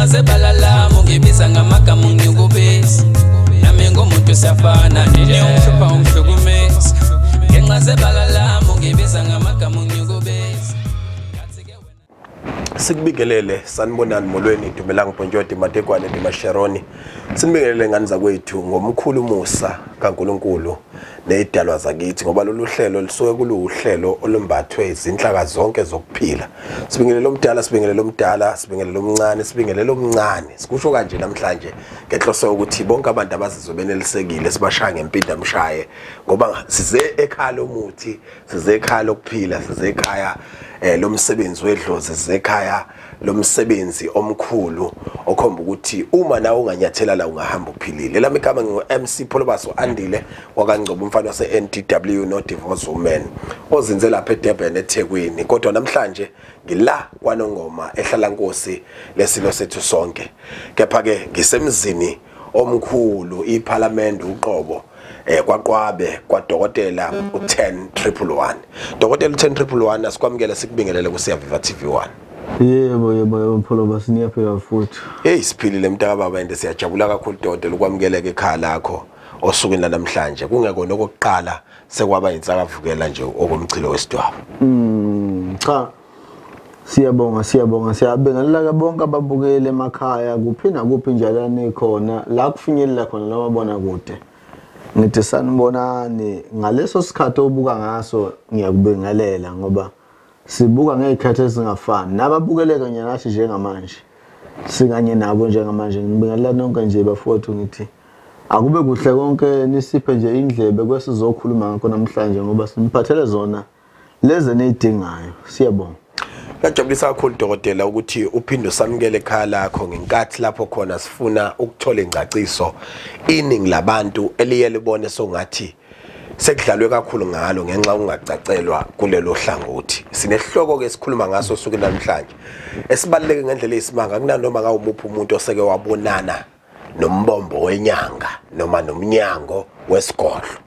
zebalala ungibiza ngamagama ungikubisa nami ngumuntu siyafana nje ungihlupha ungihlukumeza ngenxa zebalala ungibiza ngamagama ungikubisa. Sikubingelele, sanibonani, molweni, dumelang, Ponjoti, Matekwane, Dimasheroni. Sinibingelele ngane zakwethu ngomkhulu umusa kaNkulunkulu nezidalwa zakithi, ngoba lolu hlelo lisuke kuluhlelo olumbathwe izinhlaka zonke zokuphila. Sibingelele omdala, sibingelele omdala, sibingelele omncane, sibingelele omncane. Sikusho kanje namhlanje ngenhloso ukuthi bonke abantu abazizwe benelisekile sibashaya ngempinda mshaye, ngoba size ekhaya lomuthi, size ekhaya lokuphila, size ekhaya lomsebenzi wedlozi, size ekhaya lomsebenzi omkhulu okhomba ukuthi uma nawe unganyathela la ungahamba uphilile. Lami igama ngingu MC Pholobaso Andile wakaNgcobo, umfana wase NDW, no divorce woman, ozinze lapha eDurban eThekwini. Kodwa namhlanje ngila kwaNongoma ehlala Nkosi lesilo sethu sonke. Kepha ke ngisemzini omkhulu iParliament uqobo, kwaQwabe kwadokotela u10111. Dokotela u10111, asikwamukele sikubingelele ku Siyaviva TV1. Yebo yebo yebo Pholobaso, niyaphila futhi. Hey, siphilile mntaka baba, ende siyajabula kakhulu dokotela ukwamukeleka ekhaya lakho osukwini lanamhlanje. Kungekona okokuqala, sekwaba insakavukela nje okomchilo wesidwaba. Cha, siyabonga siyabonga, siyabingelela bonke ababukele emakhaya kuphi nakuphi njalo nikhona la kufinyelela khona la mabona kude. Ngithi sanibonani ngaleso sikhathi obuka ngaso, ngiyakubingelela ngoba sibuka ngezikhathi ezingafani nababukeleka kanye nathi njengamanje, sikanye nabo njengamanje. Ngibingelela nonke nje bafowethu, ngithi akube kuhle konke, nisiphe nje indlebe kwesizokhuluma ngakho namhlanje ngoba siniphathele zona lezi enidingayo. Siyabonga. Kuyajabulisa kakhulu dokotela ukuthi uphinde usamukele ekhaya lakho ngenkathi lapho khona sifuna ukuthola ingcaciso. Iningi labantu eliye libone songathi sekudlalwe kakhulu ngalo ngenxa ungacacelwa kulelo hlangothi. Sinehloko ke sikhuluma ngaso osukwini namhlanje esibaluleke ngendlela eyisimanga. Kunanoma ngawumuphi umuntu oseke wabonana nombombo wenyanga noma nomnyango wesigodlo.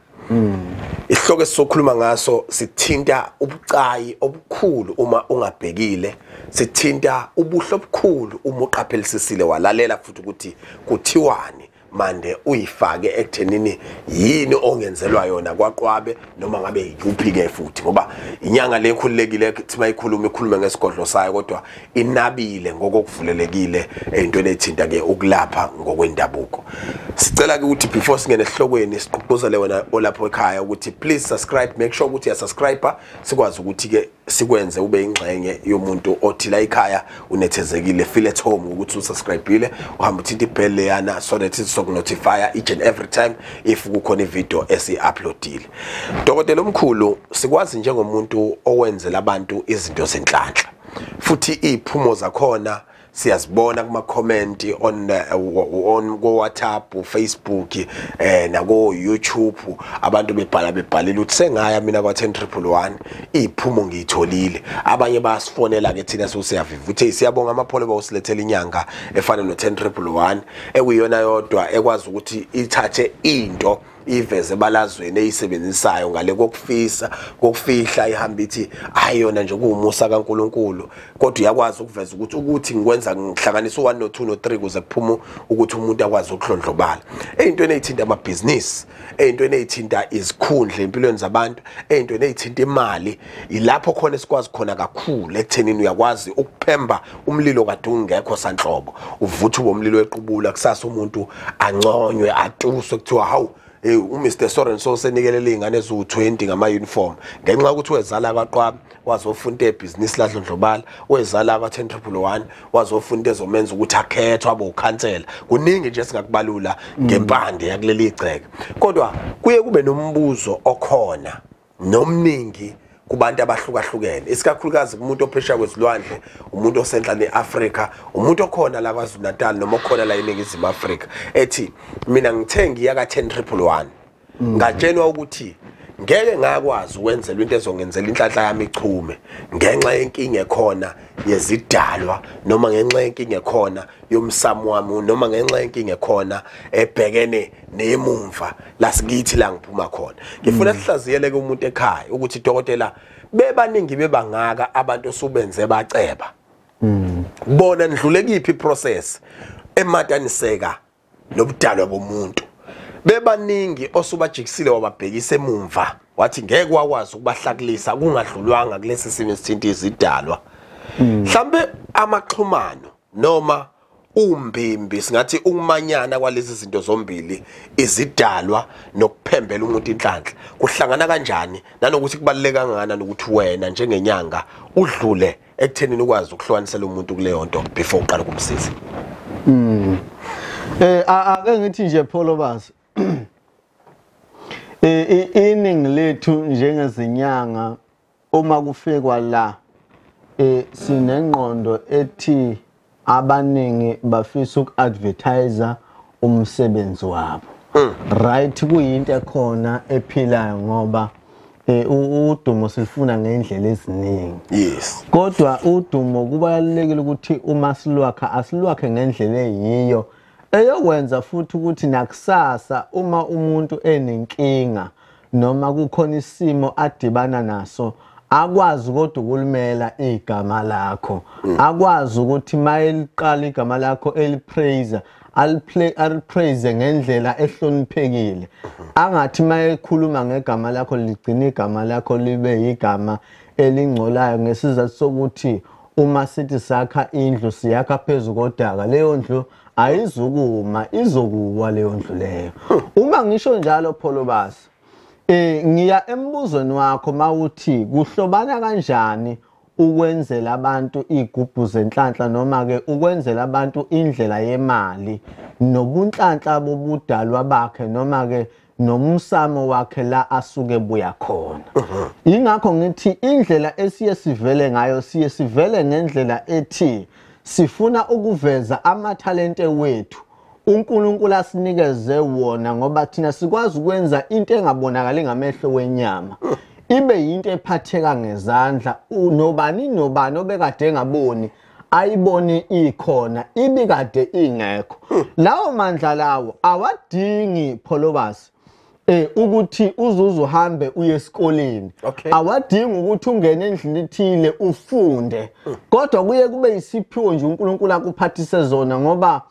Isihloko esizokhuluma ngaso sithinta ubucayi obukhulu uma ungabhekile, sithinta ubuhle obukhulu uma uqaphelisisile walalela futhi ukuthi kuthiwani mande uyifake ekuthenini yini ongenzelwa yona kwaQwabe noma ngabe ikuphi ke futhi, ngoba inyanga le ekhululekile kuthi mayikhuluma ikhulume ngesigodlo sayo, kodwa inabile ngokuvulelekile eyintweni ethinta ke ukulapha ngokwendabuko. Sicela ke ukuthi before singene esihlokweni siqhuquzele wena olapho ekhaya ukuthi please subscribe, make sure ukuthi uyasubscribe, sikwazi ukuthi ke sikwenze ube ingxenye yomuntu othi la ekhaya unethezekile, feel at home ukuthi usubscribeile, uhamba uthinta ibell leyana so that izokunotify each and every time if kukhona ivideo esi-uploadile. Dokotela omkhulu, sikwazi njengomuntu owenzela abantu izinto zenhlanhla, futhi iziphumo zakhona siyazibona kuma comment on go WhatsApp, Facebook, nako YouTube, abantu bebhala bebhalile ukuthi sengaya mina kwa 10111 iziphumo ngiyitholile. Abanye bayasifonela ke thina sosiyaviva ukuthi siyabonga amapholo bawusilethela inyanga efana no 10111 ekuyiyona yodwa ekwazi ukuthi ithathe into iveze balazweni eyisebenzisayo ngale kokufisa kokufihla, ihamba ithi ayona nje kuwumusa kaNkuluNkulu, kodwa uyakwazi ukuveza ukuthi ngikwenza ngihlanganisa u1 no2 no3 kuze kuphume ukuthi umuntu akwazi ukudlondlobala eyintweni ezithinta amabhizinisi, eyintweni ezithinta izikhundla empilweni zabantu, eyintweni ezithinta imali. Ilapho khona esikwazi khona kakhulu ekuthenini uyakwazi ukuphemba umlilo kade ungekho sanhlobo, uvuthe umlilo wequbula kusasa umuntu anconywe atuswe kuthiwa hawu uMr Sorenso senikelele izingane eziwu20 ngama uniform ngenxa yokuthi wezala kwaQwabe wazofunda ebusiness ladlondlobala, wezala kwa 10111 wazofunda ezomenza ukuthi akhethwe abe ukhansela. Kuningi nje singakubalula ngempande yakuleli igceke, kodwa kuye kube nombuzo okhona nomningi kubantu abahlukahlukene, isikakhulukazi kumuntu ophesheya kwezilwandle, umuntu osenhla neAfrika, umuntu okhona la KwaZulu Natal noma okhona la eNingizimu Afrika, ethi mina ngithe ngiya ka 10111 ngatshelwa ukuthi ngeke ngakwazi ukwenzelwa into ezongenzela inhlanhla yami ichume ngenxa yenkinga ekhona yezidalwa, noma ngenxa yenkinga ekhona yomsamo wami, noma ngenxa yenkinga ekhona ebhekene nemumva lasikithi la ngiphuma khona. Ngifuna sihlaziyele ke umuntu ekhaya ukuthi dokotela bebaningi bebangaka abantu osubenze baceba Bona ndlule kiphi process emataniseka nobudalwa bomuntu. Bebaningi osubajikisile wababhekisa emumva wathi ngeke wakwazi ukubahlakulisa kungadlulwanga kulesi simo esithinta izidalwa. Mhlambe amaxhumano noma umbimbi singathi ukumanyana kwalezi zinto zombili, izidalwa nokuphembela umuntu inhlanhla, kuhlangana kanjani nanokuthi kubaluleka kangakanani ukuthi wena njengenyanga udlule ekuthenini ukwazi ukuhlukanisela umuntu kuleyo nto before uqala ukumsiza? Ake ngithi nje Pholobas, iningi lethu njengezinyanga uma kufikwa la sinengqondo ethi abaningi bafisa uku-advertise umsebenzi wabo. Right, kuyinto ekhona ephilayo ngoba udumo silifuna ngendlela eziningi. Yes. Kodwa udumo kubalulekile ukuthi uma silwakha asilwakhe ngendlela eyiyo eyokwenza futhi ukuthi nakusasa uma umuntu enenkinga noma kukhona isimo adibana naso akwazi kodwa ukulimela igama lakho, akwazi ukuthi mayeliqala igama lakho elipraise alipraise ngendlela ehloniphekile, angathi mayekhuluma ngegama lakho ligcina igama lakho libe igama elingcolayo, ngesizathu sokuthi uma sithi sakha indlu siyakha phezu kodaka, leyo ndlu ayizukuma, izokuwa leyo ndlu leyo. Uma ngisho njalo Pholobas, ngiya embuzweni wakho mawuthi kuhlobana kanjani ukwenzela abantu igubhu zenhlanhla noma ke ukwenzela abantu indlela yemali nobunhlanhla bobudalwa bakhe noma ke nomsamo wakhe la asuke buya khona. Ingakho ngithi indlela esiye sivele ngayo, siye sivele ngendlela ethi sifuna ukuveza amathalente wethu uNkulunkulu asinikeze wona, ngoba thina sikwazi ukwenza into engabonakali ngamehlo wenyama ibe yinto ephatheka ngezandla, nobani nobani obekade engaboni ayibone ikhona ibikade ingekho. Lawo mandla lawo awadingi Pholobas ukuthi uzuze uhambe uye esikoleni, awadingi ukuthi ungene endlini ethile ufunde, kodwa kuye kube isiphiwo nje uNkulunkulu akuphathise zona, ngoba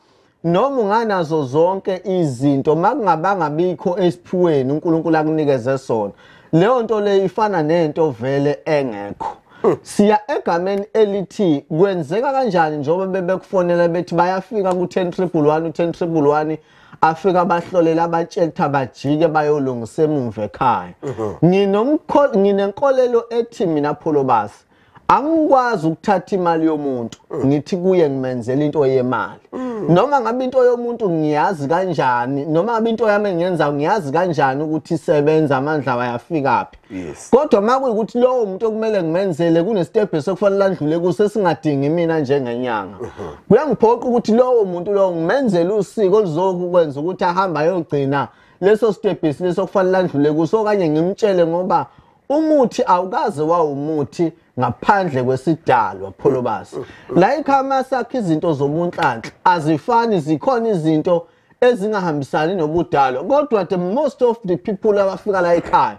noma unganazo zonke izinto makungabanga bikho esiphiweni uNkulunkulu akunikeze sona, leyo nto leyo ifana nento vele engekho. Siya egameni elithi kwenzeka kanjani njengoba bebekufonela bethi bayafika ku-10 111 u-10 111 afika bahlolela abatshela bajike bayolungisa emuva ekhaya. Nginenkolelo ethi mina Pholobas angikwazi ukuthatha imali yomuntu ngithi kuye ngimenzela into yemali, noma ngabe into yomuntu ngiyazi kanjani, noma ngabe into yami engiyenza ngiyazi kanjani ukuthi isebenza, amandla wayafika phi. Kodwa makuyikuthi lowo muntu okumele ngimenzele kunestep esekufanele andlule kuso esingadingi mina njengenyanga, kuyangiphoqa ukuthi lowo muntu lowo ngimenzele usiko oluzokwenza ukuthi ahambe ayogcina leso step leso kufanele andlule kuso, okanye ngimtshele, ngoba umuthi awukaze wawumuthi ngaphandle kwesidalwa Pholobas. La ekhaya sakhe izinto zobunhlanhla azifani, zikhona izinto ezingahambisani nobudalwa, kodwa the most of the people abafika la ekhaya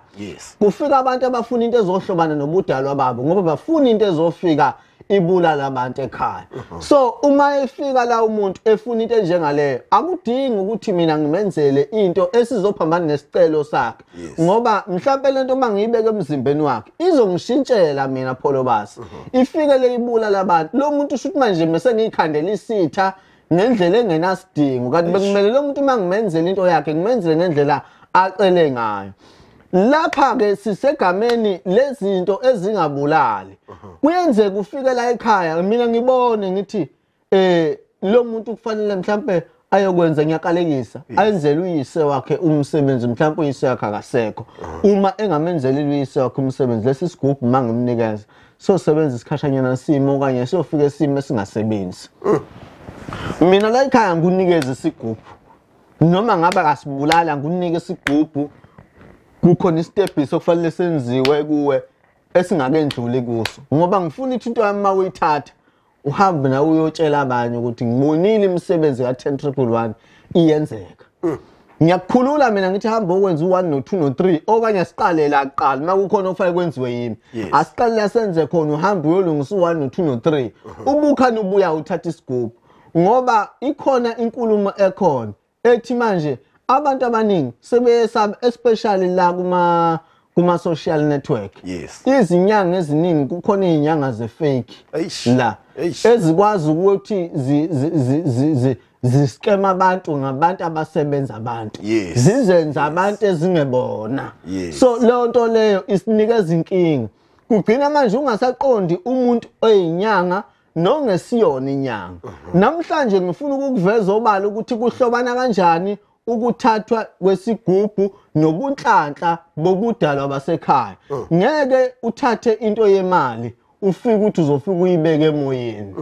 kufika abantu abafuna into ezohlobana nobudalwa babo, ngoba bafuna into ezofika ibulala abantu ekhaya. So uma efika la umuntu efuna into enjengaleyo, akudingi ukuthi mina ngimenzele into esizophambana nesicelo sakhe, ngoba mhlawumbe lento mangiyibeke emzimbeni wakhe izongishintshela mina Pholobas, ifike le ibulala abantu. Lo muntu usho ukuthi manje mase ngiyikhandela isitha ngendlela engenasidingo, kanti bekumele lo muntu mangimenzele into yakhe ngimenzele ngendlela acele ngayo. Lapha ke sisegameni lezinto ezingabulali. Kuyenzeka ufike la ekhaya mina ngibone ngithi lo muntu kufanele mhlambe ayokwenza, ngiyakalekisa, ayenzele uyise wakhe umsebenzi, mhlambe uyise wakhe akasekho. Uma engamenzeli uyise wakhe umsebenzi, lesi sigubhu mangimnikeza sosebenza isikhashanyana simo okanye siyofika esimo esingasebenzi. Mina la ekhaya ngikunikeza isigubhu, noma ngabe akasibulala ngikunike isigubhu, kukhona isitebhiso okufanele senziwe kuwe esingakendluli kuso, ngoba ngifuna ithi into yami mawuyithatha uhambe nawe uyotshela abanye ukuthi ngibonile imisebenzi ka-10 111 iyenzeka. Ngiyakukhulula mina ngithi hamba ukwenza u1 no2 no3 okanye siqale la kuqala makukhona okufanele kwenziwe yimi. Asiqale la senze khona, uhambe uyolungisa u1 no2 no3. Ubukhani ubuya uthatha isigubhu, ngoba ikhona inkulumo ekhona ethi manje abantu abaningi sebeyesaba, especially la kuma social network. Izinyanga eziningi, kukhona izinyanga ze fake la ezikwazi ukuthi ziskema abantu ngabantu abasebenza abantu, zizenza abantu ezingebona. So leyo nto leyo isinikeza inkinga, kugcina manje ungasaqondi umuntu oyinyanga nongesiyona inyanga. Namhlanje ngifuna ukukuveza obala ukuthi kuhlobana kanjani ukuthathwa kwesigubhu nobunhlanhla bobudalwa basekhaya. Ngeke uthathe into yemali ufike ukuthi uzofika uyibeke emoyeni.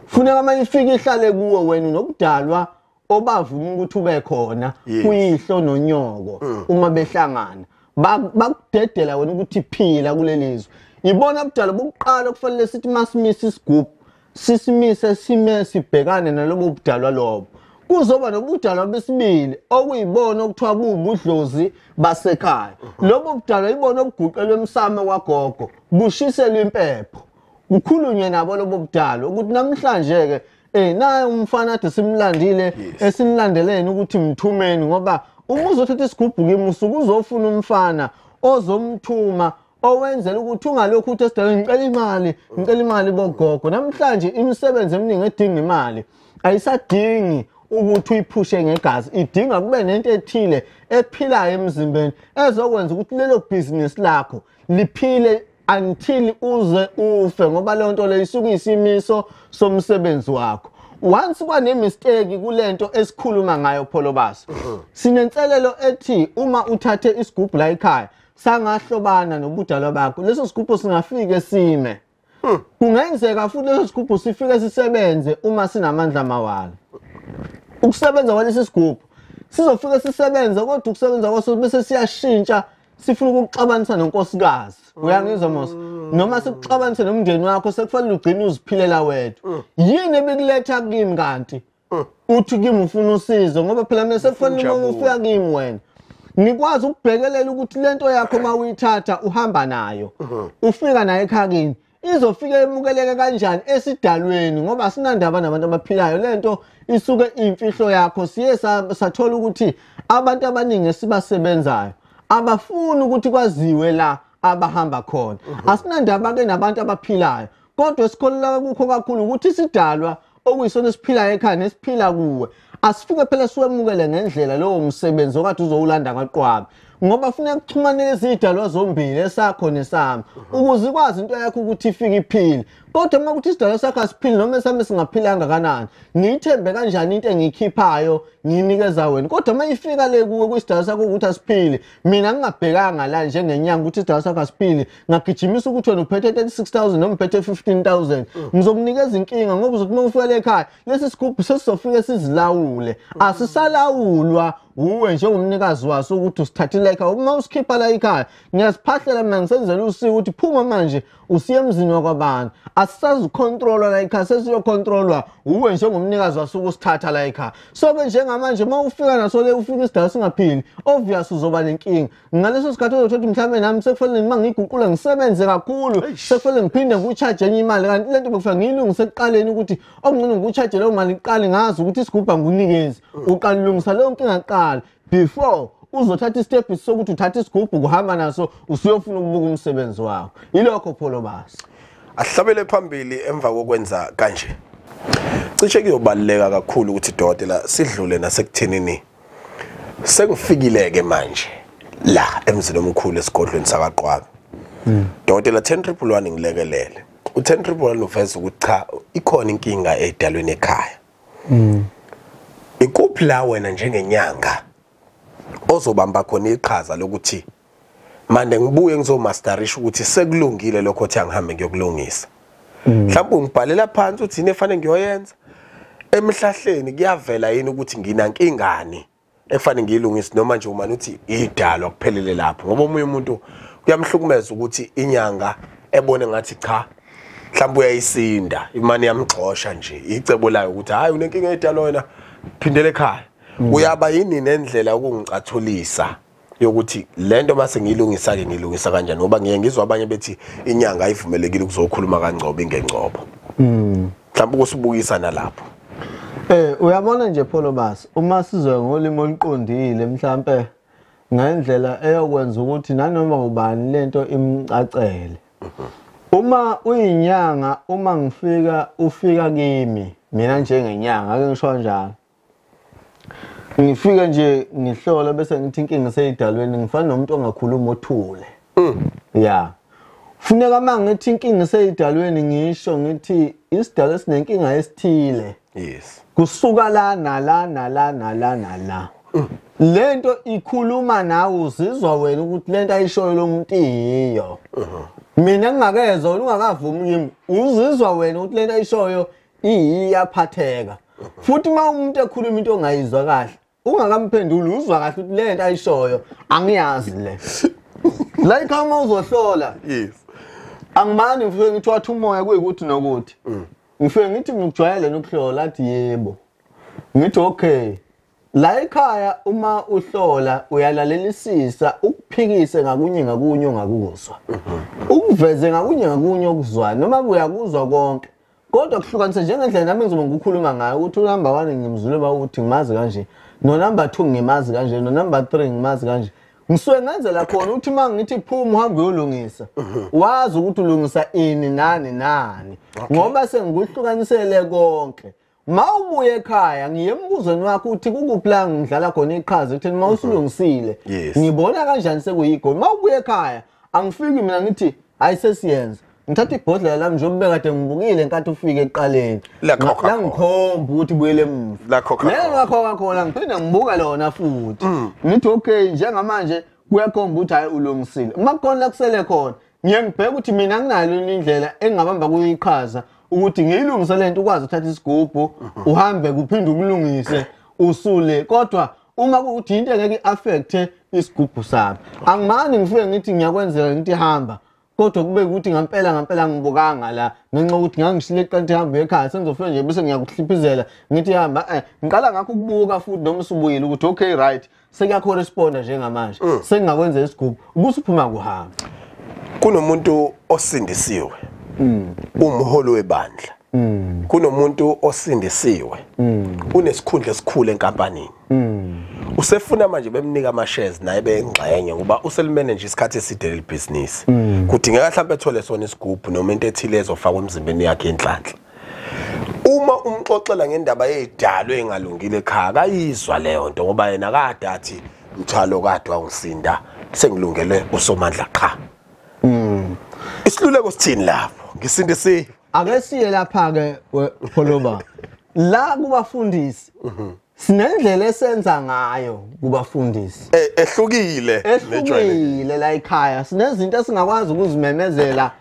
Funeka manje ifike ihlale kuwe wena nobudalwa obavuma ukuthi ube khona kuyihlo nonyoko uma behlangana bakudedela wena ukuthi phila kulelizwe. Ibona budalwa bokuqala kufanele sithi masimise isigubhu, sisimise sime sibhekane nalobo budalwa lobo. Kuzoba nobudalwa besibili okuyibona okuthiwa bubudlozi basekhaya. Lobo budalwa ibona obuguqelwe emsamo kwagogo, bushiselwe impepho, kukhulunywe nabo lobo budalwa ukuthi namhlanje ke naye umfana ade simlandile esimlandeleni ukuthi mthumeni, ngoba uma uzothatha isigubhu kimi usuke uzofuna umfana ozomthuma owenzela ukuthi ungalokhu uthi esidalweni ngicela imali, ngicela imali bogogo. Namhlanje imisebenzi eminingi edinga imali ayisadingi ukuthi uyiphushe ngegazi, idinga kube nento ethile ephilayo emzimbeni ezokwenza ukuthi lelo business lakho liphile until uze ufe, ngoba leyo nto leyo isuke isimiso somsebenzi wakho. Once kwane mistake kulento esikhuluma ngayo Pholobas, sinenselelo ethi uma uthathe isigubhu la ekhaya sangahlobana nobudalwa bakho, leso sigubhu singafike sime. Kungenzeka futhi leso sigubhu sifike sisebenze uma sinamandla mawala. Ukusebenza kwalesi sigubhu sizofika sisebenze, kodwa ukusebenza kwaso bese siyashintsha, sifuna ukuxabanisa nonkosikazi. Uyangizwa mos? Noma sikuxabanise nomndeni wakho, sekufanele ugcine uziphilela wedwa. Yini ebikuletha kimi kanti? Uthi kimi ufuna usizo, ngoba phela mina sekufanele uma ufika kimi wena ngikwazi ukubhekelela ukuthi lento yakho uma uyithatha uhamba nayo, ufika nayo ekhaya, izofika emukeleke kanjani esidalweni, ngoba sinandaba nabantu abaphilayo. Lento isuke imfihlo yakho. Siye sathola ukuthi abantu abaningi esibasebenzayo abafuni ukuthi kwaziwe la abahamba khona. Asinandaba ke nabantu abaphilayo, kodwa esikholelwa kukho kakhulu ukuthi isidalwa okuyisona esiphilayo ekhaya nesiphila kuwe asifike phela siwemukele ngendlela lowo msebenzi okade uzowulanda kwaqwabe, ngoba funeka kuxhumanele izidalwa zombili esakho nesami ukuze ikwazi into yakho ukuthi ifike iphile. Kodwa uma kuthi isidalwa sakho asiphili noma esami singaphilanga kanani, ngiyithembe kanjani into engiyikhiphayo ngiyinikeza wena? Kodwa uma ifika le kuwe kwisidalwa sakho ukuthi asiphili, mina ngingabhekanga la njengenyanga ukuthi isidalwa sakho asiphili, ngagijimisa ukuthi wena uphethe 36,000 noma uphethe 15,000, ngizokunikeza inkinga, ngoba uzothi uma ufika le ekhaya lesi sigubhu sesizofike sizilawule. Asisalawulwa uwe njengomnikazi waso ukuthi usithathile ekhaya. Uma usikhipha la ekhaya ngiyasiphahlela mina ngisenzela usiko ukuthi phuma manje usiye emzini wakwabantu. Asisazicontrolwa la ekhaya, sesiyocontrolwa uwe njengomnikazi waso ukusithatha la ekhaya. So ke njengamanje uma ufika naso le ufika isidalwa singaphili, obvious uzoba nenkinga. Ngaleso sikhathi uzothola mhlawumbe nami sekufanele nima ngiguqule ngisebenze kakhulu, sekufanele ngiphinde ngikucharge enye imali, kanti lento bekufanele ngiyilungise ekuqaleni ukuthi okungcono ngikucharge leyo mali iqale ngazi ukuthi isigubhu angikunikezi. Uqala ulungisa leyo nkinga kuqala before uzothatha istep sokuthi uthatha isigubhu kuhamba naso usuyofuna ukubuka umsebenzi wakho. Yilokho Pholobas. Ahlabele phambili emva kokwenza kanje. Cishe kuyobaluleka kakhulu ukuthi dokotela sidlule nasekuthenini sekufikile ke manje la emzini omkhulu esigodlweni sakwaQwabe. Dokotela 10111 ngilekelele. U10111 uveza ukuthi cha ikhona inkinga edalweni ekhaya. Ikuphi la wena njengenyanga ozobamba khona iqhaza lokuthi manje ngibuye ngizomasterisha ukuthi sekulungile lokho othi angihambe ngiyokulungisa? Mhlawumbe ungibhalela phansi uthi yini efanele ngiyoyenza emhlahleni, kuyavela yini ukuthi nginankingani efanele ngiyilungise, noma nje umane uthi idalwa kuphelele lapho? Ngoba omunye umuntu kuyamhlukumeza ukuthi inyanga ebone ngathi cha mhlawumbe uyayisinda imani yamgxosha nje icebo layo ukuthi hayi unenkinga edalwa wena phindele ekhaya. Uyaba yini nendlela ukungicathulisa yokuthi lento mase ngilungisa ke ngilungisa kanjani, ngoba ngiye ngizwa abanye bethi inyanga ayivumelekile ukuzokhuluma kaNgcobo ingengcobo. Mhlawumbe ukusibukisa nalapho. Uyabona nje Pholobas, uma sizwe ngolimi oluqondile mhlambe ngendlela eyokwenza ukuthi nanoma ubani lento imcacele. Uma uyinyanga, uma ngifika ufika kimi mina njengenyanga, ake ngisho kanjalo, ngifika nje ngihlola bese ngithi inkinga seyidalweni, ngifana nomuntu ongakhuluma othule. Ya, funeka mangithi inkinga seyidalweni ngisho ngithi isidalo esinenkinga esithile. Yes. Kusuka la nala nala nala nala. Lento ikhuluma nawe, uzizwa wena ukuthi lento ayishoyo lo muntu iyiyo. Mina ngingakezwa, ungakavumi kimi, uzizwa wena ukuthi lento ayishoyo iyaphatheka. Futhi uma umuntu ekhuluma into ongayizwa kahle, ungakamphenduli, uzwa kahle ukuthi lento ayishoyo angiyazi le. Like uma uzohlola. Yes. Angimani ngifike ngithi wathi umoya kuyikuthi nokuthi. Ngifike ngithi ngikujwayele nokuhlola, athi yebo. Ngithi okay. La ekhaya uma uhlola uyalalelisisa, ukuphikise ngakunye ngakunye ongakuzwa. Ukuveze ngakunye ngakunye okuzwayo, noma uyakuzwa konke. Kodwa kuhlukanise njengendlela nami ngizobe ngikhuluma ngayo ukuthi unumber 1 ngimzwile ba uthi ngimazi kanje, no number 2 ngimazi kanje, no number 3 ngimazi kanje. Ngisuke ngenzela khona ukuthi uma ngithi phuma uhambe uyolungisa, wazi ukuthi ulungisa ini nani nani, ngoba sengikuhlukanisele konke. Mawubuye ekhaya ngiye embuzweni wakho uthi kukuphi la ngidlala khona iqhaza ekutheni mawusulungisile ngibona kanjani sekuyigoli. Mawubuye ekhaya angifiki mina ngithi hayi sesiyenza, ngithatha ibhodlela lami njengoba kade ngibukile nkathi ufike ekuqaleni, la ngikhomba ukuthi buyele emuva la Coca-Cola, ngiphinde ngibuka lona futhi ngithi okay njengamanje kuyakhomba ukuthi hayi ulungisile. Uma kukhona la kusele khona ngiye ngibheke ukuthi mina nginalo indlela engingabamba kuyiqhaza ukuthi ngiyilungise lento, ukwazi ukuthatha isigubhu uhambe kuphinde ukulungise usule. Kodwa uma kuthi into engeke i-affecte isigubhu sami, angimani ngifike ngithi ngiyakwenzela ngithi hamba, kodwa kube ukuthi ngempela ngempela ngibukanga la ngenxa yokuthi ngangishile eqanti hamba ekhaya, sengizofika nje bese ngiyakuhliphizela ngithi hamba. Ngiqala ngakho ukubuka futhi noma usubuyile ukuthi okay right sekuyacorresponda njengamanje, sengingakwenza isigubhu ubusuphuma kuhamba. Kunomuntu osindisiwe, umholi webandla. Kunomuntu osindisiwe, unesikhundla esikhulu enkampanini. Usefuna manje bemnika ama shares naye bengxenye ngoba uselimanage isikhathi eside leli business. Kudingeka mhlawumbe ethole sona isigubhu noma into ethile ezofakwa emzimbeni yakhe enhlanhla. Uma umxoxela ngendaba yedalo engalungile ekhaya, akayizwa leyo nto ngoba yena kade athi mthwalo kade wangisinda, sengilungele usomandla qha. Isiluleko sithini lapho? Ngisindisiwe. Ake siye lapha ke Pholoba. La kubafundisi sinendlela esenza ngayo kubafundisi. Ehlukile. Ehlukile la ekhaya. Sinezinto esingakwazi ukuzimemezela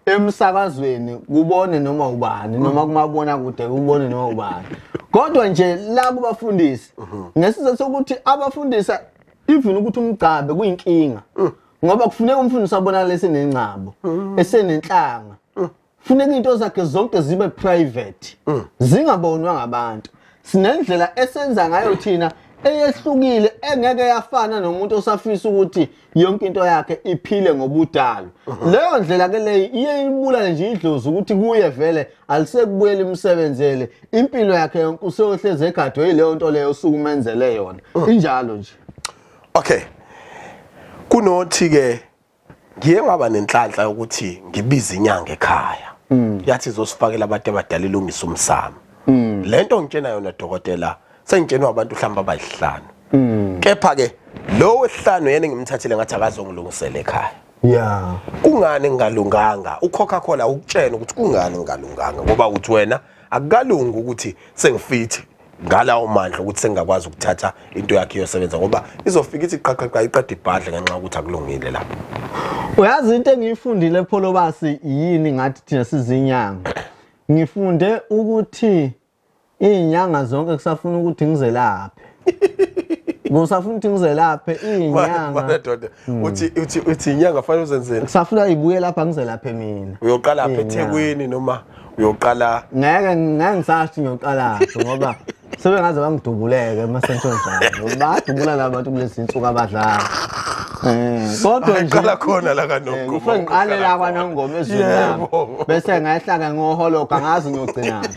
emsakazweni kubone noma ubani, noma kumabona kude kubone noma ubani. Kodwa nje la kubafundisi ngesizathu sokuthi abafundisa even ukuthi umgcabe kuyinkinga. Ngoba kufuneka umfundisi abonakale esenencabo, esenenhlanga. Funeka into zakhe zonke zibe private, zingabonwa ngabantu. Sinendlela esenza ngayo thina eyehlukile engeke yafana nomuntu osafisa ukuthi yonke into yakhe iphile ngobudalo. Leyo ndlela ke leyo iye ibulale nje idlozi ukuthi kuye vele alisekubuyela imsebenzele, impilo yakhe yonke useyohleze egadwe yileyo nto leyo osukumenzele yona. Injalo nje. Okay. Kunothi ke ngiye ngaba nenhlanhla ukuthi ngibize inyanga ekhaya. Yathi izosifakela abantu abadala ilungisa umsamo. Lento ngitshena yona dokotela sengitshenwa abantu mhlawumbe abayihlanu. Kepha ke lo wesihlanu yena ngimthathile ngathi akazongilungisela ekhaya. Yeah. Kungani ngingalunganga? uCoca-Cola ukutshena ukuthi kungani ngingalunganga ngoba uthi wena akukalungi ukuthi sengifithi ngalawo mandla ukuthi sengingakwazi ukuthatha into yakhe iyosebenza ngoba izofika ithi qaqaqa iqeda ibhadle ngenxa yokuthi akulungile lapho. Uyazi into engiyifundile Pholobasi yini ngathi thina sizinyanga? Ngifunde ukuthi izinyanga zonke kusafuna ukuthi ngizelaphe. Kusafuna ukuthi ngizelaphe izinyanga. Madoda, uthi inyanga fanele uzenzeni? Kusafuna ibuye lapha ngizelaphe mina. Uyoqala lapha eThekwini noma uyoqala? Ngeke ngisathi ngiyoqala lapha ngoba Sebengaze bangidubuleke emasentshonzana. Badubula labantu kulezi insuku abadlala. Kodwa nje qala khona la kaNongoma. Kufanele ngiqale la kwaNongoma ezweni lami. Bese ngayehla ke ngoholoka ngazi ngiyogcinana.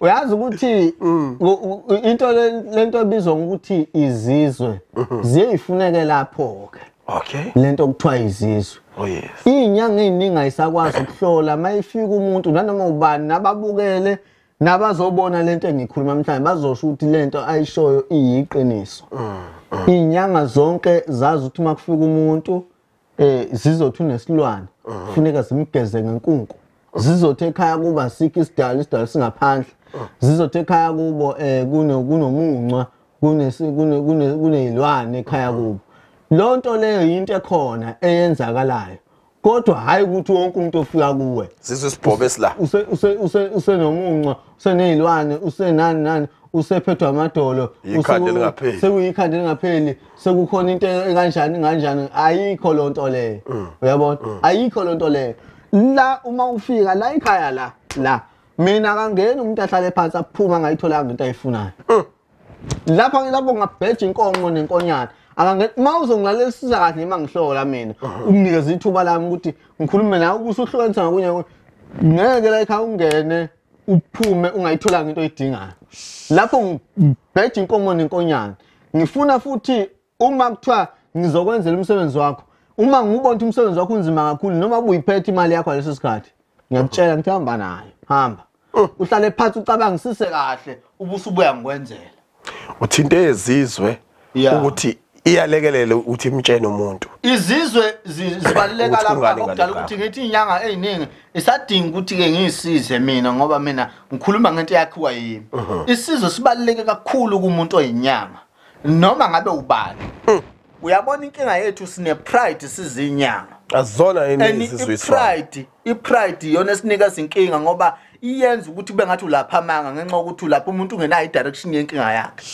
Uyazi ukuthi into lento ebizwa ngokuthi izizwe ziye ifuneke lapho ke. Okay. Lento okuthiwa izizwe. Oh yes. Izinyanga eziningi ayisakwazi ukuhlola mayifika umuntu nanoma ubani nababukele nabazobona lento engikhuluma mhlawumbe bazosho ukuthi lento ayishoyo iyiqiniso. Izinyanga zonke zazi ukuthi makufika umuntu zizothi unesilwane kufuneka zimgeze ngenkunku. Zizothi ekhaya kuba sikho isidalo isidalo singaphandle. Zizothi ekhaya kubo kunomunca kunezilwane ekhaya kubo. Lonto leyo into ekhona eyenzakalayo. Kodwa hayi ukuthi wonke umuntu ofika kuwe sizwe isibhobe esila usenomunca usenezilwane usenani nani usephethwe amadolo sekuyikhanda elingapheli sekukhona into ekanjani kanjani ayikho lonto leyo. Uyabona ayikho lonto leyo. La uma ufika la ekhaya la la mina kangena umuntu ahlale phansi aphuma ngayitholanga into ayifunayo. Lapha lapho ngabheja inkomo nenkonyana. Akangena uma uzongilalelisisa kahle noma ngihlola mina unginikeza ithuba lami ukuthi ngikhulume nawe ubusuhlukanisa ngakunye ngeke la ekhaya ungene uphume ungayitholanga into oyidingayo. Lapho ngibheja inkomo nenkonyana. Ngifuna futhi uma kuthiwa ngizokwenzela umsebenzi wakho uma ngubona ukuthi umsebenzi wakho unzima kakhulu noma ubuyiphethe imali yakho leso sikhathi ngiyakutshela ngithi hamba nayo hamba uhlale phansi ucabangisise kahle ubusubuya ngikwenzela. Uthinte ezizwe ukuthi iyalekelela ukuthi imtshene umuntu. Izizwe zibaluleka lapha okudala ukuthi ngithi inyanga eziningi isadinga ukuthi ke ngiyisize mina ngoba mina ngikhuluma ngento eyakhiwa yimi. Isizwe sibaluleke kakhulu kumuntu oyinyanga noma ngabe ubani. Uyabona inkinga yethu sine pride sizinyanga. Azona yini izizwe iswa. I pride iyona esinika izinkinga ngoba iyenza ukuthi kube ngathi ulapha amanga ngenxa yokuthi ulapha umuntu ungenayo i-direction yenkinga yakhe.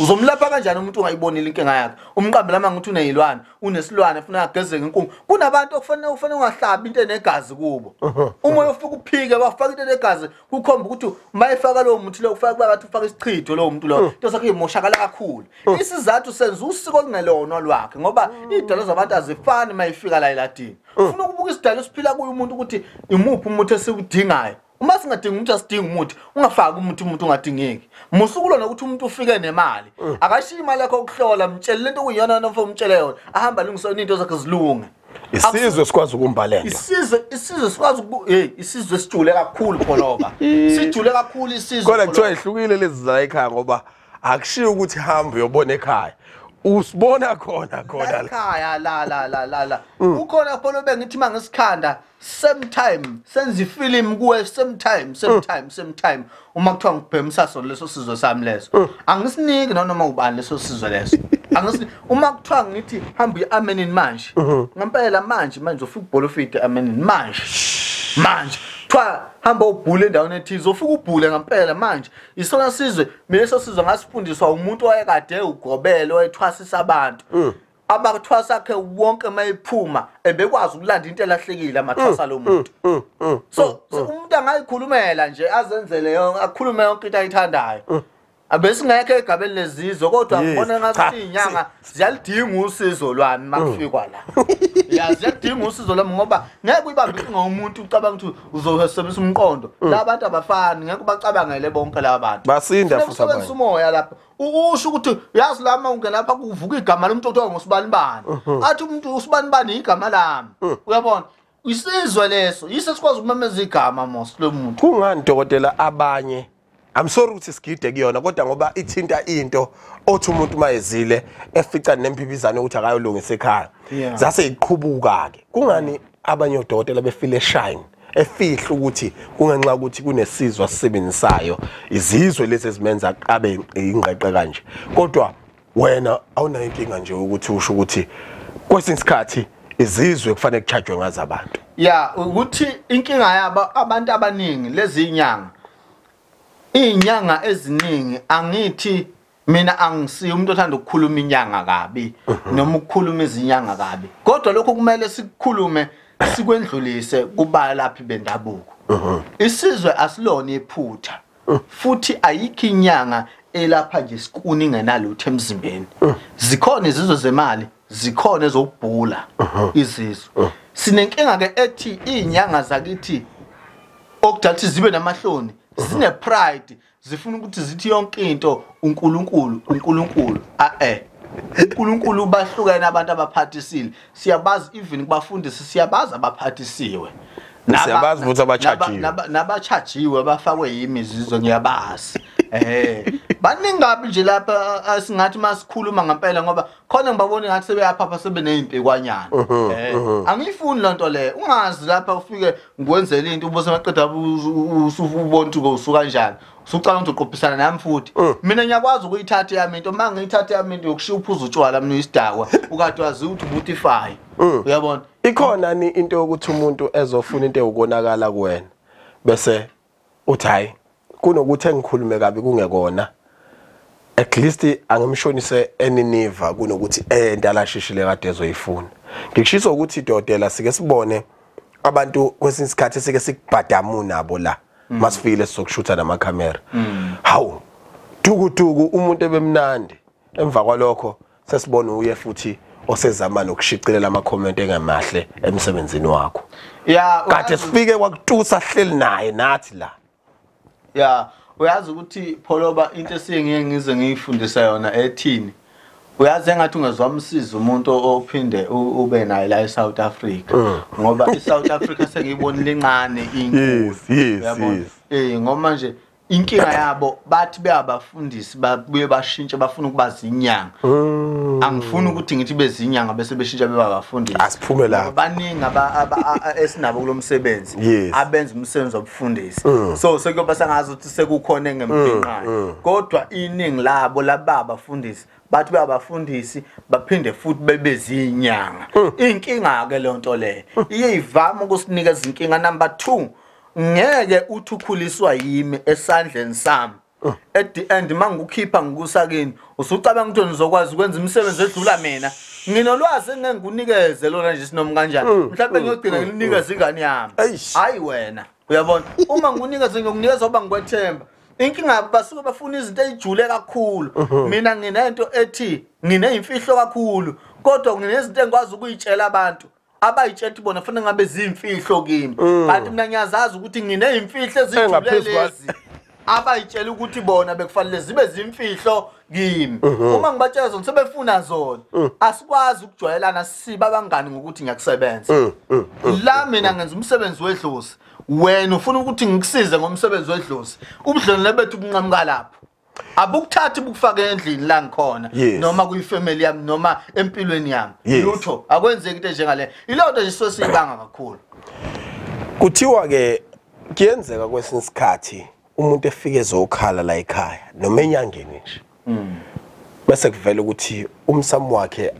Uzomlapha kanjani umuntu ungayibonile inkinga yakhe? Umqambela amanga ukuthi unezilwane, unesilwane ufuna ageze ngenkungu. Kunabantu okufanele ufanele ungahlabi into enegazi kubo. Uma uyofika uphike bafaka into enegazi kukhomba ukuthi mayifaka lowo muntu lo ufaka kuba ngathi ufaka isichitho lowo muntu lo. Into sakhe imoshakala kakhulu. Isizathu senza usiko olungelona lwakhe ngoba idalo zabantu azifani mayifika la eladini. Ufuna ukubuka isidalo esiphila kuye umuntu ukuthi imuphi umuntu esiwudingayo. Uma singadingi umuntu asidinga umuthi ungafaki umuthi umuntu ungadingeki. Musukulona ukuthi umuntu ufike nemali akashiyi imali yakho ukuhlola mtshele lento okuyiyona noma umtshele yona ahamba alungise into zakhe zilunge. Isizwe sikwazi ukumbalela. Isizwe sikwazi hey isizwe sijule kakhulu pholoba. Sijule kakhulu isizwe. Kodwa kuthiwa ihlukile lezi la ekhaya ngoba akushiyi ukuthi hamba uyobona ekhaya. Usibona khona khona la ekhaya la la la la la. Ukhona pholoba ngithi mangisikhanda same time senza ifilimu kuwe same time same time same time uma kuthiwa ngibhemisa sona leso sizwe sami leso angisiniki noma ubani leso sizwe leso angisiniki uma kuthiwa ngithi hamba uye amenini manje ngempela manje manje ufika ubholofide amenini manje manje kuthiwa hamba ubhule endaweni ethize ufika ubhule ngempela manje isona sizwe mina leso sizwe ngasifundiswa umuntu owayekade ugobele owayethwasisa abantu abathwasa akhe wonke mayiphuma ebekwazi ukulanda into elahlekile amathwasa lo muntu. So umuntu angayikhulumela nje azenzele yonke akhulume yonke into ayithandayo. Abesingekho egabeni lezizwe kodwa ngibona ngathi izinyanga ziyalidinga usizo lwami makufikwa la. Ya ziyalidinga usizo lwami ngoba ngeke uyibambe inkinga umuntu ucabanga ukuthi uzosebenzisa umqondo. Labantu abafani ngeke ubacabangele bonke laba bantu. Basinda futhi abanye. Umoya lapha usho ukuthi uyazi lama ungena lapha kuvuka igama lomuntu othiwa ngusibanibani. Athi umuntu usibanibani igama lami. Uyabona? Isizwe leso yiso sikwazi ukumemeza igama mos lo muntu. Kungani dokotela abanye I'm sorry ukuthi sigide kuyona kodwa ngoba ithinta into othi umuntu mayezile efica nemphibizane ukuthi akayolungisa ekhaya zase iqhubuka ke kungani abanye odokotela befile shine efihla ukuthi kungenxa ukuthi kunesizwe asisebenzisayo izizwe lezi ezimenza abe ingqeqe kanje kodwa wena awunayo inkinga nje ukuthi usho ukuthi kwesinye isikhathi izizwe kufanele kuchajwe ngazo abantu. Ya ukuthi inkinga yabo abantu abaningi lezi inyanga inyanga eziningi angithi mina angisiyo umuntu othanda ukukhuluma inyanga kabi noma ukukhuluma izinyanga kabi kodwa lokho kumele sikukhulume sikwendlulise kubalaphi bendabuko. Isizwe asilona iphutha futhi ayikho inyanga elapha nje sikuni ingenalutho emzimbeni. Zikhona izizwe zemali, zikhona ezokubhula izizwe. Sinenkinga ke ethi izinyanga zakithi okudala ukuthi zibe namahloni, zine pride, zifuna ukuthi zithi yonke into uNkulunkulu, uNkulunkulu. uNkulunkulu bahlukene abantu abaphathisile. Siyabazi even kubafundisi, siyabazi abaphathisiwe. Siyabazi futhi abachajiwe. Nabachajiwe abafakwe yimizizwe ngiyabazi. Baningi kabi nje lapha singathi masikhuluma ngempela ngoba khona ngibabona ngathi sebeyaphapha sebeneyimpikwanyana. Angiyifuni lonto leyo. Ungazi lapha ufike ngikwenzele into ubose maqeda usubona ukuthi usuka kanjani. Usucala ukuthi uqophisana nami futhi. Mina ngiyakwazi ukuyithatha yami into, uma ngiyithatha yami into yokushiya uphuza utshwala mina uyisidakwa ukade wazi ukuthi ubutify. Uyabona? Ikhona ni into yokuthi umuntu ezofuna into ewukonakala kuwena bese uthi hayi kunokuthi engikhulume kabi kungekona, at least angimshonise eniniva kunokuthi endalashishile kade ezoyifuna. Ngikushiso ukuthi dodela sike sibone abantu kwesinye isikhathi sike sikubhadamu nabo la masifikile sizokushutha namakhamera. Hawu dukuduku umuntu ebemnandi, emva kwalokho sesibona uye futhi osezama nokushicilela ama comment engamahle emsebenzini wakho. Kade sifike kwakutusa hleli naye nathi la. Uyazi ukuthi Pholoba into esingeke ngize ngiyifundisa yona ethini. Uyazi engathi ungezwamsiza umuntu ophinde ube naye la eSouth Africa ngoba iSouth Africa sengiyibonile incane inkulu. Yes. Ngoba nje inkinga yabo bathi beyabafundisi babuye bashintshe bafuna ukuba zinyanga. Angifuni ukuthi ngithi bezinyanga bese beshintsha beba abafundisi. Asiphume lapho. Baningi esinabo kulomsebenzi abenza umsebenzi wobufundisi. So sekuyoba sengazi ukuthi sekukhona engempinqayo. Kodwa iningi labo laba abafundisi bathi beyabafundisi baphinde futhi bebezinyanga. Inkinga ke lonto le iye ivama ukusinika izinkinga. Number 2, ngeke uthi ukhuliswa yimi esandleni sami. At the end mangukhipha ngikusakini usucabanga ukuthi ngizokwazi ukwenza imisebenzi edlula mina. Nginolwazi engeke ngikunikeze lona nje sinoma kanjani. Mhlawumbe ngiyogcina nginikeze ingane yami. Hayi wena, uyabona? Uma ngikunikeze ngiyokunikeza ngoba ngikwethemba. Inkinga basuke bafuna izinto ezijule kakhulu. Mina nginento ethi ngineyimfihlo kakhulu, kodwa nginezinto engikwazi ukuyitshela abantu abayitshela ukuthi bona fanele ngabe zimfihlo kimi. Kanti mina ngiyazazi ukuthi ngineyimfihlo ezijule lezi abayitshela ukuthi bona bekufanele zibe zimfihlo kimi. Uma ngibatshela zona sebefuna zona. Asikwazi ukujwayelana siba abangani ngokuthi ngiyakusebenza. La mina ngenza umsebenzi wedlozi, wena ufuna ukuthi ngikusize ngomsebenzi wedlozi. Ubudlelwane bethu bunqamuka lapho. Abukuthathi bukufake endlini la ngikhona noma kuyifamily yami noma empilweni yami. Lutho akwenzeki into enjengale. Ilonto nje sosiyibanga kakhulu. Kuthiwa ke kuyenzeka kwesinye isikhathi umuntu efike ezokhala la ekhaya noma enyangeni nje. Bese kuvela ukuthi umsamo wakhe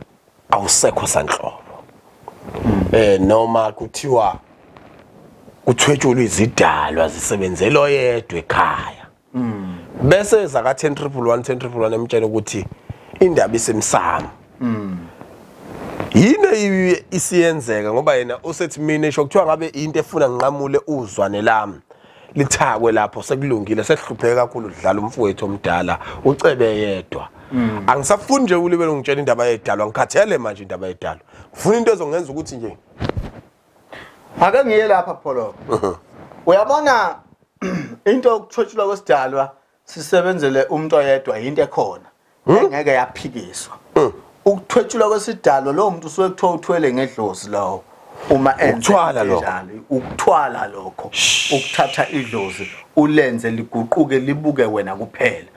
awusekho sanhlobo. Noma kuthiwa kuthwetshulwa izidalwa zisebenzela oyedwa ekhaya. Bese zaka 10,111 10,111 emtshela ukuthi indaba isemsamo. Yini isiyenzeka ngoba yena usethi mina esho kuthiwa ngabe into efuna nginqamule uzwane lami lithakwe lapho sekulungile sehlupheke kakhulu udlala umfowethu omdala ucebe yedwa. Angisafuni nje ulibele ungitshela indaba yedalwa, ngikhathele manje indaba yedalwa. Ngifuna into ezongenza ukuthi nje ake ngiye lapha Pholo. Uyabona into yokuthwetshulwa kwesidalwa sisebenzele umuntu oyedwa into ekhona engeke yaphikiswa. Ukuthwetshulwa kwesidalwa lo muntu usuke kuthiwa uthwele ngedlozi lawo uma enza njalo, ukuthwala lokho, ukuthatha idlozi ulenze liguquke libuke wena kuphela.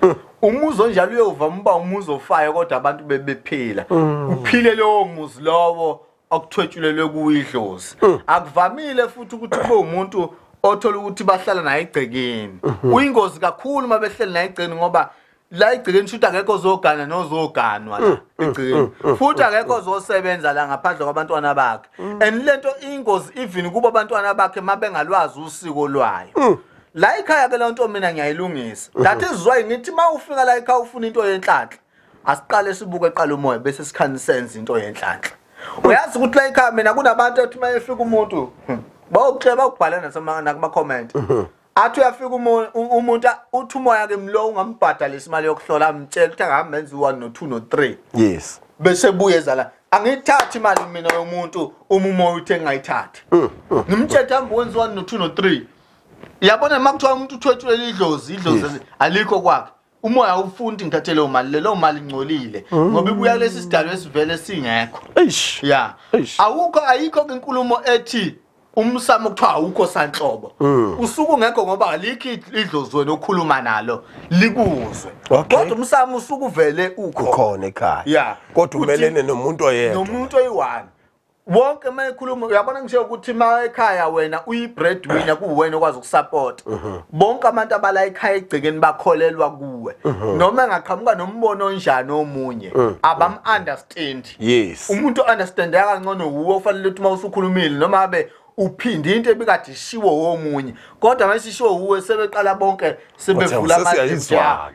Umuzi onjalo uyovama uba umuzi ofayo kodwa abantu bebephila. Uphile lowo muzi lowo okuthwetshulelwe kuyidlozi. Akuvamile futhi ukuthi kube umuntu othola ukuthi bahlala naye egcekeni. Uyingozi kakhulu uma behleli naye egcekeni ngoba la egcekeni shuthi akekho ozogana nozoganwa la egcekeni. Futhi akekho ozosebenza la ngaphandle kwabantwana bakhe. And lento ingozi even kuba abantwana bakhe mabengalwazi usiko lwayo. La ekhaya ke lento mina ngiyayilungisa. That is why ngithi mawufika la ekhaya ufuna into yenhlanhla, asiqale sibuke eqala umoya bese sikhanisenza into yenhlanhla. Uyazi ukuthi la ekhaya mina kunabantu ethi mayefika umuntu bawukuhleba ukubhala nasema nakuma comment. Athi uyafika umuntu uthi umoya ke mlo ungambhadalisa imali yokuhlola, amtshela ukuthi angahambe enze u1 no2 no3. Yes. Bese buyeza la. Angithathi imali mina yomuntu uma umoya uthe ngayithathi. Ngimtshela hamba wenza 1 no2 no3. Yabona makuthiwa umuntu uthwetshulele idlozi, idlozi alikho kwakhe. Umoya awufundi ngithathe leyo mali, leyo mali ingcolile ngoba ibuya kulesi sidalo esivele singekho. Eish. Yeah. Awukho ayikho inkulumo ethi umsamo kuthiwa awukho sanhlobo. Usuku ungekho ngoba alikho idlozi wena okhuluma nalo likuzwe. Kodwa umsamo usuku vele ukhona ekhaya. Yeah. Kodwa umelene nomuntu oyedwa. Nomuntu oyi-1. Wonke mayekhuluma uyabona ngisho ukuthi ma ekhaya wena uyi-breadwinner kuwena okwazi ukusupport. Bonke abantu abala ekhaya egcekeni bakholelwa kuwe. Noma engaqhamuka nombono onjani omunye abam understand. Yes. Umuntu understand kangcono uwe ofanele ukuthi mawusukhulumile noma abe uphinde into ebikade ishiwo omunye. Kodwa mayisishiwo uwe sebeqala bonke sebevula amazwi.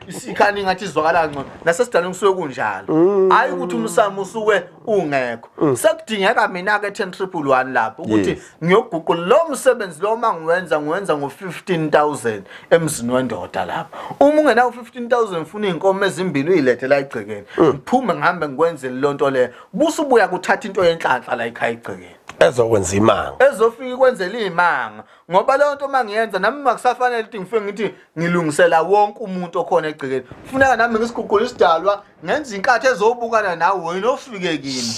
Isikhani ngathi izwakala kangcono. Nasesidalweni kusuke kunjalo. Hayi ukuthi umsamo usuke ungekho. Sekudingeka mina ke 10111 lapho ukuthi ngiyoguqula lo msebenzi lo mangiwenza ngiwenza ngo15000 emzini wendoda lapho. Uma ungenawo 15000 ufuna izinkomo ezimbili uyilethe la egcekeni. Ngiphume ngihambe ngikwenzele lonto leyo. Busubuya kuthatha into yenhlanhla la ekhaya egcekeni. Ezokwenza imanga. Ezofika ikwenzela imanga. Ngoba leyo nto mangiyenza nami makusafanele ukuthi ngifike ngithi ngilungisela wonke umuntu okhona egcekeni. Kufuneka nami ngisiguqule isidalwa ngenza inkathi ezobukana nawe wena ofike kimi.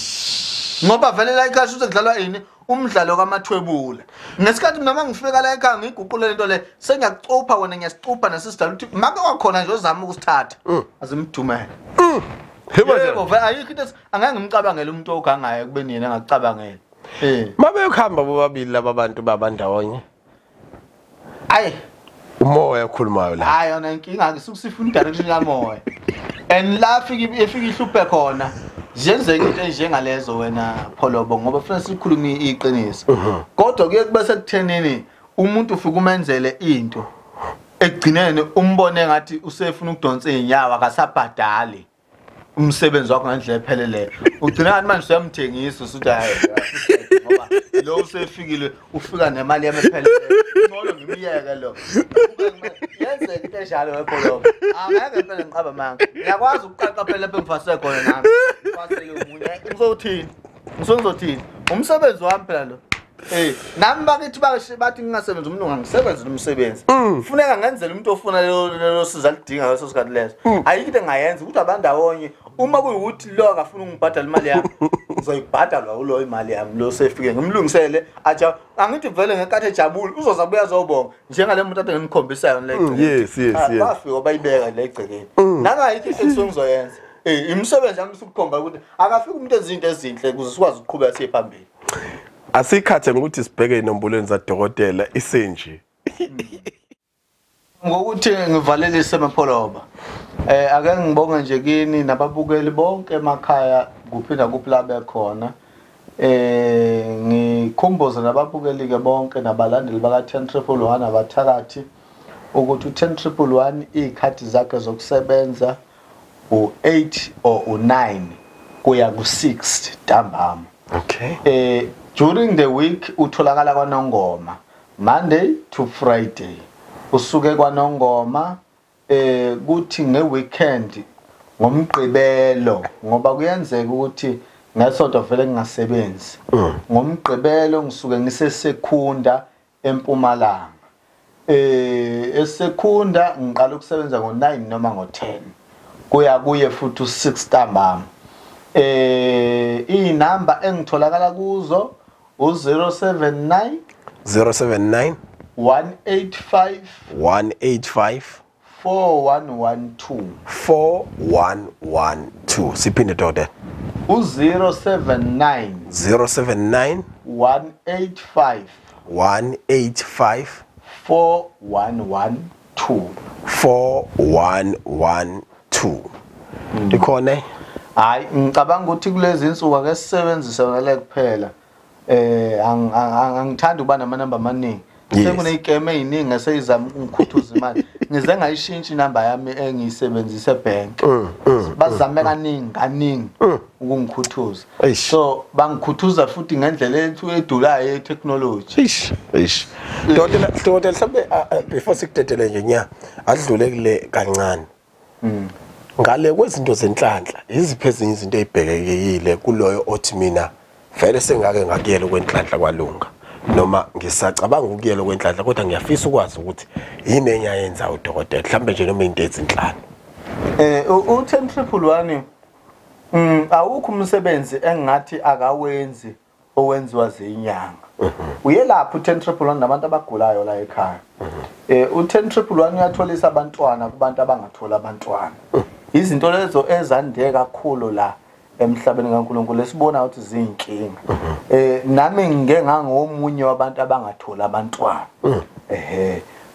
Ngoba vele la ekhaya uthi kudlalwa ini umdlalo kaMathwebula. Ngesikhathi mina mangifika la ekhaya ngiguqule lento le sengiyakucupha wena ngiyasicupha nesisidalwa ukuthi make wakhona nje ozama ukusithatha. Azimdumele. Yebo vele ayikho into angeke ngimcabangele umuntu ogangayo kube nina engakucabangela. Mabeyokuhamba bobabili laba bantu babandawonye. Ayi umoya okhulumayo la. Hayi yona inkinga ke sukusifuna direction kamoya. And la fika efika ihluphe khona. Ziyenzeka into enjengalezo wena Pholobo ngoba kufanele sikhulume iqiniso. Kodwa kuye kube sekuthenini umuntu ufika umenzele into ekugcineni umbone ngathi usefuna ukudonsa izinyawo akasabhadali umsebenzi wakho ngendlela epheleleyo. Ugcina kanti manje usuyamthengisa usuthi hayi ngoba lo usefikile ufika nemali yami epheleleyo. Ngcono ngimiyeke lo. Yenzeka into enjalo wepholobo. Angeke phela ngiqaba manga. Ngiyakwazi ukuqaqa phela lapho engifase khona nami. Ngifaseke umunye. Ngizothini? Ngizothini? Umsebenzi wami phela lo. Nami bakithi bathi ngingasebenzi umuntu ngangisebenza umsebenzi. Kufuneka ngenzele umuntu ofuna lelo siza lidinga leso sikhathi leso. Ayikho into engayenza ukuthi abandawonye uma kuyukuthi lo akafuna ukungibhadala imali yami ngizoyibhadalwa ulo imali yami lo sefike ngimlungisele athi angithi vele ngenkathi ejabule uzoza buya azobonga njengale muntu ade ngimkhombisa yona le egcekeni. Yes yes yes. Bafika bayibeka le egcekeni. Nangayikho into engizoyenza. Imisebenzi yami isukukhomba ukuthi akafika umuntu ezinto ezinhle ukuze sikwazi ukuqhubeka siye phambili. Asikhathe ngokuthi sibheke inombolweni zadokotela isenje. Ngokuthi ngivalelise Mapholoba. Ake ngibonge nje kini nababukeli bonke emakhaya kuphi nakuphi la bekhona. Ngikhumbuze nababukeli ke bonke nabalandeli baka 10111 abathakathi ukuthi u10111 izikhathi zakhe zokusebenza u8 or u9 kuya ku6 ntambama. Okay. During the week utholakala kwaNongoma Monday to Friday. Usuke kwaNongoma kuthi ngeweekend ngomgqibelo ngoba kuyenzeka ukuthi ngesonto vele ngingasebenzi. Ngomgqibelo ngisuke ngiseSekhunda eMpumalanga. eSekhunda ngiqala ukusebenza ngo9 noma ngo10. Kuya kuye futhi u6 ntambama. Inamba engitholakala kuzo u079 079 185 185 4112 4112. Siphinde dokotela. U079 079 185 185 4112 4112. Ikhona? Hayi ngicabanga ukuthi kulezi insuku ake sisebenzise yona le kuphela. Angithandi ukuba namanamba amaningi. Sekuneyikeme eziningi eseyizama ukungikhuthuza imali. Ngize ngayishintsha inamba yami engiyisebenzisa ebank. Bazame kaningi ukungikhuthuza. So bangikhuthuza futhi ngendlela ethu edulayo ye-technology. Eish. Dokotela mhlawumbe before sikudedele nje nya adlule kule kancane. Ngale kwezinto zenhlanhla iziphi ezinye izinto ezibhekekile kuloyo othi mina vele sengake ngakuyela kwenhlanhla kwalunga noma ngisacabanga ukuyela kwenhlanhla kodwa ngiyafisa ukwazi ukuthi yini enyayenza udokotela mhlambe nje noma into ezinhlanu. U-10111 awukho umsebenzi engathi akawenzi owenziwa zinyanga. Uyelapha u-10111 nabantu abagulayo la ekhaya. U-10111 uyatholisa abantwana kubantu abangathola abantwana. Izinto lezo ezande kakhulu la emhlabeni kaNkuluNkulu esibona ukuthi ziyinkinga. Nami ngike ngangomunye wabantu abangathola abantwana.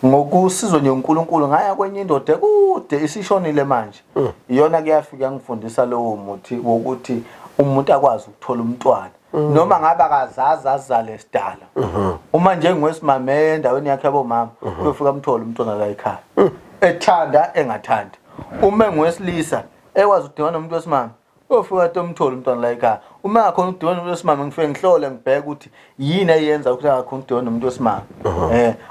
Ngokusizwa nje uNkulunkulu ngaya kwenye indoda kude isishonile manje. Iyona kuyafika ngifundisa lowo muthi wokuthi umuntu akwazi ukuthola umntwana. Noma ngabe akazazi azale sidala. Uma nje ngwesimame endaweni yakhe yabomama uyofika amthole umntwana la ekhaya. Ethanda engathandi. Uma ngwesilisa ekwazi ukudibana nomuntu wesimame uyofika umthole umntwana la ekhaya. Uma ngakhona ukudibana nomuntu wesimame ngifike ngihlole ngibheke ukuthi yini eyenza ukuthi angakhona ukudibana nomuntu wesimame.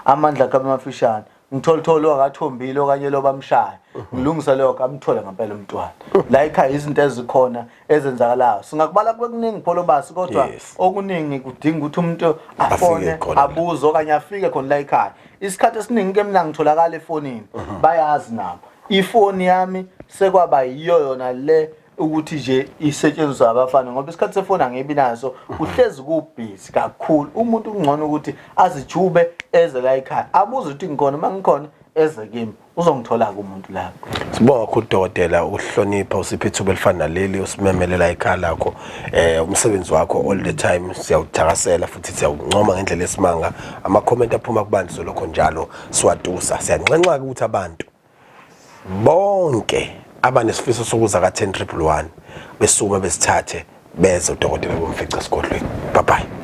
Amandla akhe amafishane. Ngitholithole akathombile okanye lo bamshaya. Ngilungisa lokho amthole ngempela umntwana. La ekhaya izinto ezikhona ezenzakalayo. Singakubala kuningi Pholobasi kodwa okuningi kudinga ukuthi umuntu afone abuze okanye afike khona la ekhaya. Isikhathi esiningi ke mina ngitholakala efonini. Bayazi nabo. Ifoni yami sekwaba yiyo yona le ukuthi nje isetshenziswa abafana ngoba isikhathi sefoni angibi naso uhlezi kubhizi kakhulu. Umuntu ungcono ukuthi azijube eze la ekhaya abuze ukuthi ngikhona, uma ngikhona eze kimi uzongithola ke umuntu lapho. Sibonga kakhulu dokotela ukuhlonipha usiphe ithuba elifana naleli usimemelela ekhaya lakho. Umsebenzi wakho all the time siyawuthakasela futhi siyawuncoma ngendlela esimanga. Ama comment aphuma kubantu solokho njalo siwatusa. Siyanxenxa ukuthi abantu bonke abanesifiso sokuza ka 10111 besukume besithathe beze udokotela bomfica esigodlweni. Bye bye.